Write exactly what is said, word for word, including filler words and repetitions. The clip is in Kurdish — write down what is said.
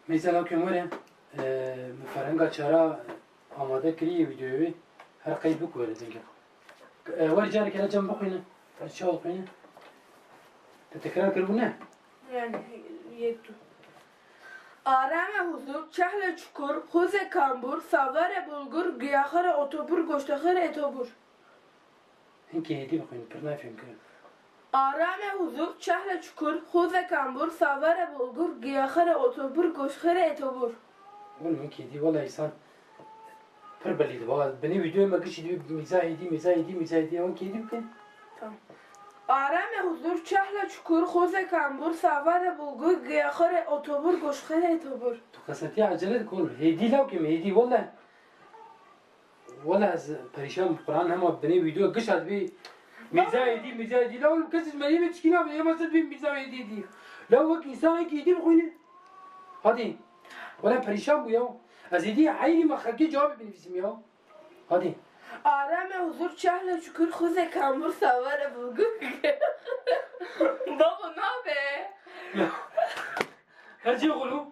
Meysa, lawkê min were, e, min ferhenga çara amade kiriye vîdeoyê wê, her qey bik were dengê xwe. E, wer careke la cem bixwîne, ez çawa bixwîne? Te tekrar kiribû ne? Yani, yê tu. Arame huzur, çehle çukur, xuze kambur, savare bulgur, giyaxare otobur, goştexere etobur. Hinkê hêdî bixwîn, pir nayê fêmkirin. Arame huzur, çehle çukur, xuze kambur, savare bulgur, giyaxare otobur, goşxere etobur. Oğlum hinkê hêdî, wela îsan pir belî dibe. Binê vîdeoyê me gişî dibê mîza hêdî, mîza hêdî, mîza hêdî, hinkê hêdî bike. Tamam. Arame huzur, çehle çukur, xuze kambur, savare bulgur, giyaxare otobur, goşxere etobur. Tu qesetiya ecele dike oğlum. Hêdî lawkê min, hêdî, wela. Wela ez perîşan bûm, Quran hema binê vîdeo giş ez bî. Mîza hêdî, mîza hêdî. La oğlum kes ji me yê me çikî nabe, yê me se dibî mîza hêdî hêdî. La wek însanekî hêdî bixwîne. Hadî. Wela perîşan bû ya. Ez hêdî heyrî me xelkê cewabê binivîsim ya. Hadî. Arame huzur, çehle çukur, xuze kambur, savare bulgur. Babo nabe. Her cê xulu.